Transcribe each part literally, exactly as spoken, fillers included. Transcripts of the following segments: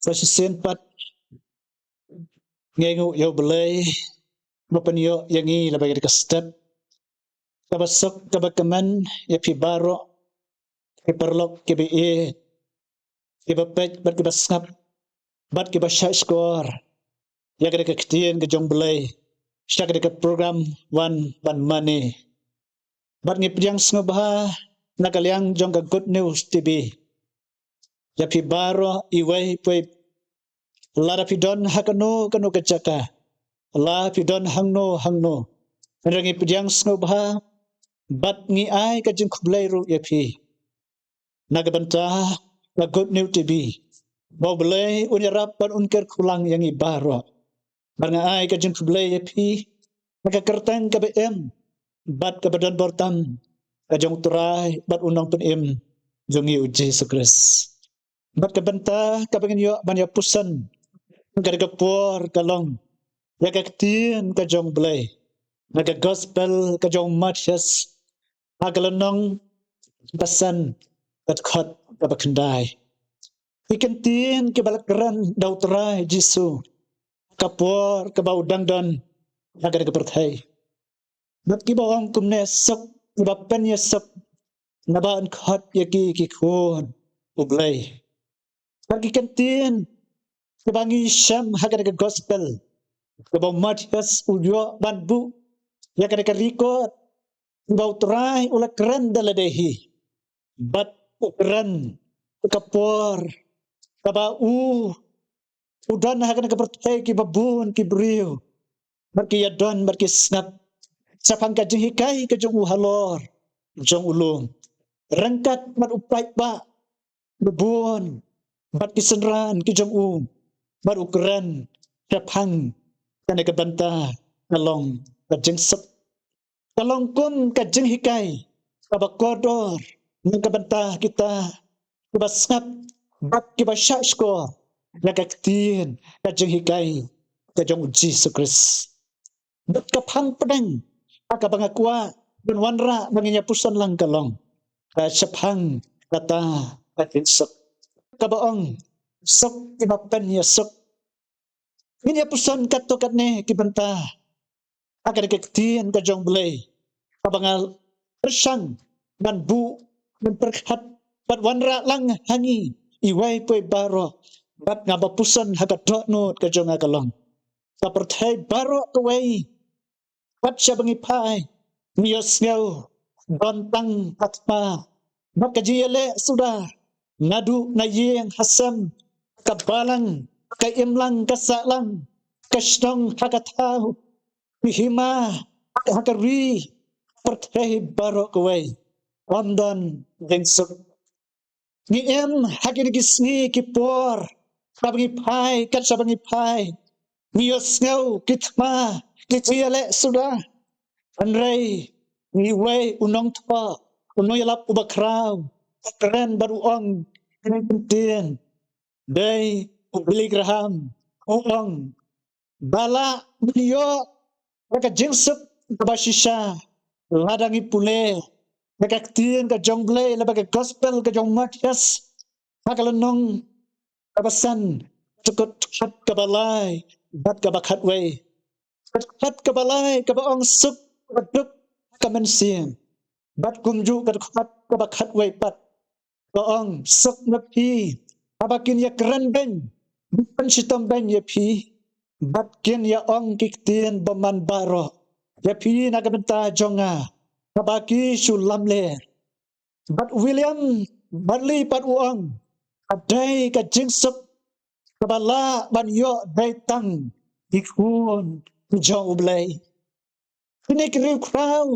Ba shisien pat ngi ainguh ïa U Blei ba pynïoh ïa ngi lyngba ïa ka step kaba suk kaba kmen ïa phi baroh ki paralok kiba ïeit, kiba peit bad kiba sngap bad kiba shahshkor ïa ka dei ka ktien ka jong U Blei sha ka dei ka program Wan Ban Mane. Bad ngi pdiang sngewbha na ka liang jong ka Good News T V ïa phi baroh iwei pa iwei, lada phi don ha kano kano ka jaka, la phi don hangno hangno, hynrei ngi pdiang sngewbha bad ngi ai ka jingkhublei ruh ïa phi na ka bynta ka Good News T V, ba U Blei un ïarap bad un kyrkhu lang ïa ngi baroh. Bad nga ai ka jingkhublei ïa phi na ka kyrteng kaba im bad kaba don bor tam ka jong U Trai bad U Nongpynim jong ngi U Jisu Khrist. Bad ka bynta kaba ngin ïoh ban ïa puson ka dei ka por ka long ïa ka ktien ka jong U Blei na ka Gospel ka jong u Mathaios, ha ka lynnong ba san, ka dkhot kaba khyndai. Ki kyntien kiba la kren da U Trai Jisu ha ka por kaba u dang don ha kane ka pyrthei. Bad kiba ong kumne: Suk kiba pynïasuk, naba yn khot ïa ki ki khun U Blei. Bad ki kyntien kiba ngi shem ha kane ka Gospel kaba u Mathaios u ïoh ban buh ïa kane ka record, kiba U Trai u la kren da lade hi. Bad u kren ha ka por kaba u, u don ha kane ka pyrthei kiba bun ki briew bad ki ïadon bad ki sngap shaphang ka jinghikai ka jong u halor jong u lum, ryngkat bad u paidbah ba bun bad ki synran ki jong u. Bad u kren shaphang kane ka bynta ka long ka jingsuk, ka long kum ka jinghikai kaba kordor na ka bynta kita kiba sngap bad kiba shahshkor ïa ka ktien ka jinghikai ka jong U Jisu Khrist. Bad ka phang pdeng ha kaba nga kwah ban wanrah ba ngin ïa puson lang ka long ka shaphang kata ka jingsuk, kaba ong: Suk kiba pynïasuk. Ngin ïa puson katto katne ki bynta ha kane ka ktien ka jong U Blei kaba nga pyrshang ban buh, ban pyrkhat bad wanrah lang ha ngi iwei pa iwei baroh. Bad nga ba puson ha ka dohnud ka jong nga ka long: Ka pyrthei baroh kawei, kat shaba ngi phai, ngi ïohsngew don tang ka thma bad ka jingïaleh suda, naduh na ïing ha sem, ka balang, ka imlang, ka sahlang, ka shnong ha ka thaw, ki hima ha ka ri, pyrthei baroh kawei, ym don jingsuk. Ngi im ha kine ki sngi ki por, shaba ngi phai, kat shaba ngi phai, ngi ïohsngew ki thma, ki jingïaleh suda. Hynrei ngi wei u nongthoh, u nongïalap uba khraw, u kren bad u ong kine ki kyntien. Dei u Billy Graham u ong ba lah ban ïoh ïa ka jingsuk kaba shisha lada ngi pule ïa ka ktien ka jong U Blei lyngba ka Gospel ka jong u Mathaios, ha ka lynnong kaba san, ka dkhot kaba lai bad kaba khatwei. Ka dkhot kaba lai kaba ong: Suk ba duk ka mynsiem. Bad kumjuh ka dkhot kaba khatwei pat ka ong: Suk ma phi haba kin ïakren beiñ, ban pynshitom beiñ ïa phi, bad kin ïa ong ki ktien bymman baroh ïa phi na ka bynta jong nga, haba ki shu lamler. Bad u William Barclay pat u ong: Ka dei ka jingsuk kaba lah ban ïoh dei tang ki khun ki jong U Blei. Kine ki riewkhraw,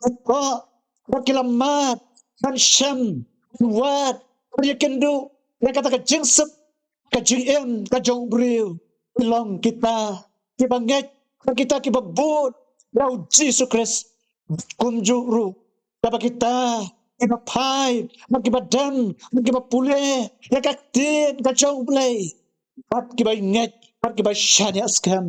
ki kwah, ba ki la mad ban shem, ban wad, ban ïakynduh ïa kata ka jingsuk, ka jingim ka jong u briew. Ki long kita kiba ngeit, ba kita kiba bud ïa U Jisu Khrist. Kumjuh ruh, kaba kita kiba phai, ba kiba dem, ba kiba pule ïa ka ktien ka jong U Blei, bad kiba ngeit, bad kiba shaniah skhem,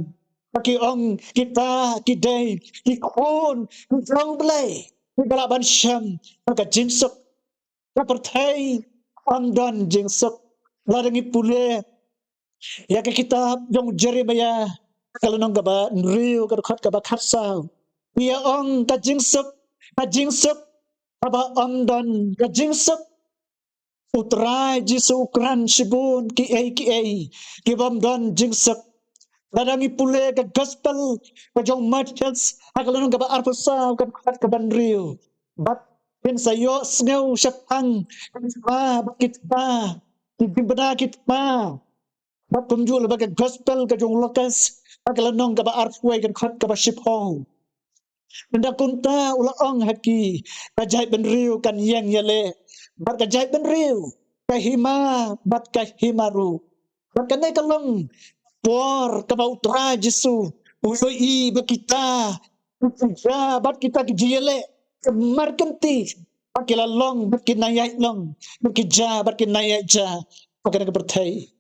ba ki ong kita ki dei ki khun ki jong U Blei, kiba lah ban shem ïa ka jingsuk. Ka pyrthei ym don jingsuk. Lada ngi pule Ïa ka kitab jong Jeremiah, ka lynnong kaba hynriew, ka dkhot kaba khatsaw. Ïa ong ka jingsuk, ka jingsuk, kaba ym don ka jingsuk. U Trai Jisu u kren shibun kiei kiei, ki bym don jingsuk. Lada ngi pule ka gospel, ka jong Mathaios, ha ka lynnong kaba arphew saw, ka dkhot kaba hynriew. Bad phin sa ïohsngew shaphang ki thma, bad ki thma, ki jingbna ki thma. Bad kumjuh lyngba ka gospel ka jong Lukas, ha ka lynnong kaba arphew wei, ka dkhot kaba shiphew. Ynda kumta u la ong ha ki, ka jaitbynriew kan ïeng ïaleh bad ka jaitbynriew, ka hima bad ka hima ruh. Bad kane ka long por kaba u Trai Jisu u ïohi ba kita ki ja bad kita ki jingïaleh, ka markynti, bad ki la long bad ki nang ïaid long, bad ki ja bad ki nang ïaid ja ha kane ka pyrthei.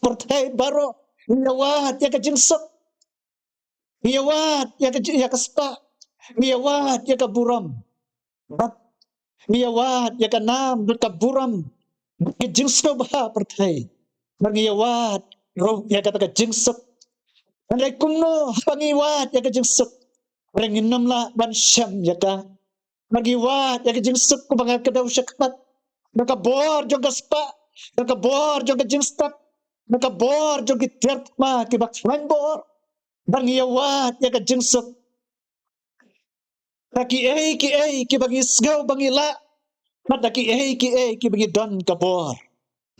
Pyrthei baroh ngi ïawad ïa ka jingsuk. Ngi ïawad ïa ka ji-, ïa ka spah. Ngi ïawad ïa ka burom. Bad ngi ïawad ïa ka nam bad ka burom, bad ka jingsngewbha pyrthei. Bad ngi ïawad ruh ïa kata ka jingsuk. Hynrei kumno haba ngi wad ïa ka jingsuk? Hynrei ngin ym lah ban shem ïa ka. Bad ngi wad ïa ka jingsuk kumba nga kdew shakhmat, na ka bor jong ka spah, na ka bor jong ka jingstad, na ka bor jong ki tiar thma kiba khlaiñ bor. Bad ngi ïawad ïa ka jingsuk da kiei kiei kiba ngi sngew ba ngi lah, bad da kiei kiei kiba ngi don ka bor.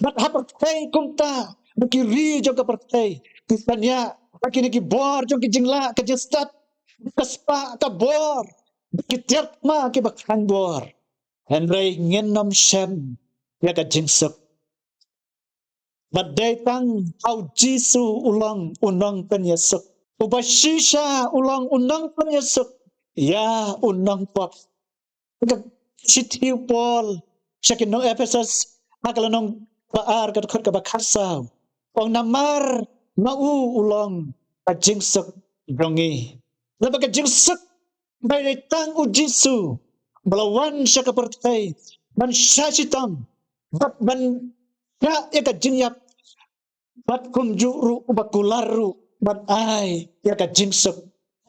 Bad ha pyrthei kumta, ba ki ri jong ka pyrthei ki pynïaid ba kine ki bor jong ki jinglah, ka jingstad, ka spah, ka bor, ki tiar thma kiba khlaiñ bor. Hynrei ngin ym shem ïa ka jingsuk. Bad dei tang ha u Jisu u long u nongpynïasuk. Uba shisha u long u nongpynïasuk ïa u nongpop. Ka shithi u Paul sha ki nong Ephesos, ha ka lynnong ba ar, ka dkhot kaba khatsaw, ong namar ma u u long ka jingsuk jong ngi. Lada ka jingsuk ba dei tang u Jisu ba la wan sha ka pyrthei ban shah shitom bad ban shah ïa ka jingïap, bad kumjuh ruh uba kular ruh ban ai ïa ka jingsuk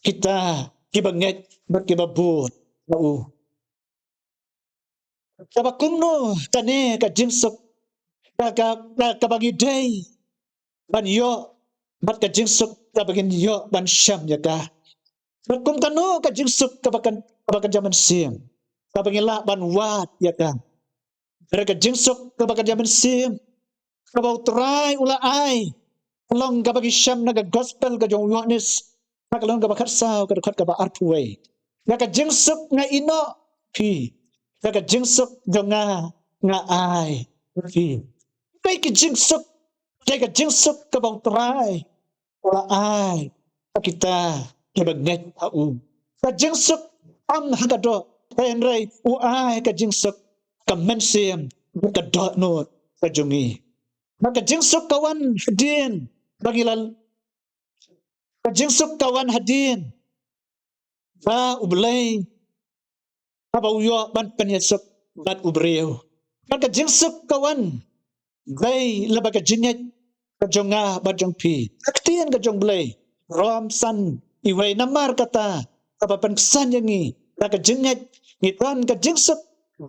kita kiba ngeit bad kiba bud ha u. Kaba kumno kane ka jingsuk ka, ka, ka, kaba ngi dei ban ïoh, bad ka jingsuk kaba ngin ïoh ban shem ïa ka? Bad kum kano ka jingsuk kaba kan, kaba kan jam mynsiem, kaba ngi lah ban wad ïa ka? Hynrei ka jingsuk kaba kan jam mynsiem, kaba u Trai u la ai, ka long kaba ngi shem na ka gospel ka jong u Ïoannis, ha ka lynnong kaba khatsaw, ka dkhot kaba arphew wei. Ïa ka jingsuk nga ïehnoh phi, ïa ka jingsuk jong nga nga ai phi. Kaei ka jingsuk? Kaei ka jingsuk kaba u Trai u la ai ha kita kiba ngeit ha u? Ka jingsuk ym ha ka doh, hynrei u ai ka jingsuk ka mynsiem, ka dohnud ka jong ngi. Bad ka jingsuk ka wan hadien ba ngi la, ka jingsuk ka wan hadien ba U Blei, haba u ïoh ban pynïasuk bad u briew. Bad ka jingsuk ka wan dei lyngba ka jingngeit ka jong nga bad jong phi. Ka ktien ka jong U Blei, Rom san, wei, namar kata, haba pynksan ïa ngi da ka jingngeit, ngi don ka jingsuk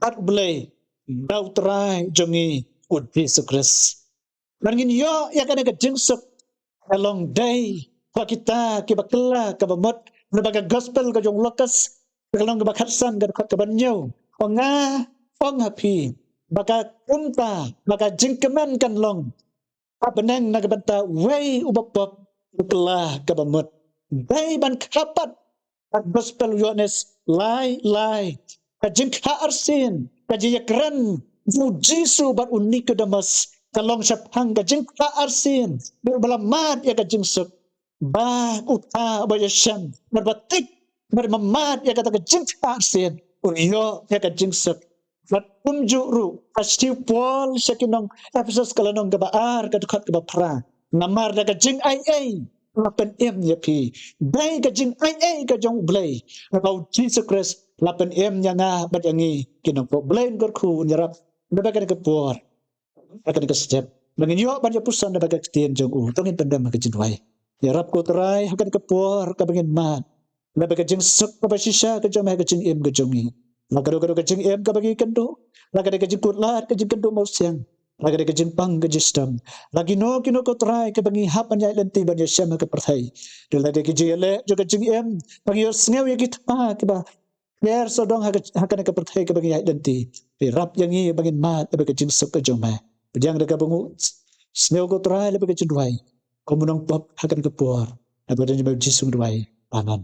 bad U Blei da u Trai jong ngi u Jisu Khrist. Bad ngin ïoh ïa kane ka jingsuk, ka long dei ha kita kiba kylla kaba mut. Lyngba ka gospel ka jong u Lukas, ka lynnong kaba khatsan, ka dkhot kaba hynñiew, ong nga ong ha phi ba ka kumta, ba ka jingkmen kan long ha bneng na ka bynta uwei uba pop, u kylla kaba mut. Dei ban kha pat ha ka gospel u Ïoannis lai lai, ka jingkha arsien, ka jingïakren jong u Jisu bad u Nikodemos, ka long shaphang ka jingkha arsien, ba u ba la mad ïa ka jingsuk, ba uta uba ïashem bad ba thik bad ba mad ïa kata ka jingkha arsien un ïoh ïa ka jingsuk. Bad kumjuh ruh ka shithi u Paul sha ki nong Ephesos, ka lynnong kaba ar, ka dkhot kaba phra, namar da ka jingaiei la pynim ïa phi. Dei ka jingaiei ka jong U Blei, ba u Jisu Khrist la pynim ïa nga bad ïa ngi ki nongpop. U Blei un kyrkhu, un ïarap na kane ka por, na kane ka step. ba ngin ïoh ban ïa puson na bynta ka ktien jong u. To ngin pyndem ha ka jingduwai. Ïarap ko Trai ha kane ka por kaba ngin mad na bynta ka jingsuk kaba shisha ka jong me ha ka jingim ka jong ngi. La ka dei ka dei ka jingim kaba ngi kynduh, la ka dei ka jingkut lad ka jingkynduh mawsiang, la ka dei ka jingpang ka jingshitom, la kino kino ko Trai kaba ngi hap ban ïaid lynti ban ïashem ha ka pyrthei. Te la dei ka jingïaleh jong ka jingim ba ngi ïohsngew ïa ki thma kiba ker sawdong ha ka, ha kane ka pyrthei kaba ngi ïaid lynti. Ïarap ïa ngi ba ngin mad na bynta ka jingsuk ka jong me. Pdiang da kaba nguh, sngew ko Trai la bynta ka jingduwai. Kum u nongpop ha kane ka por. Na ka kyrteng jong me Jisu ngi duwai. Amen.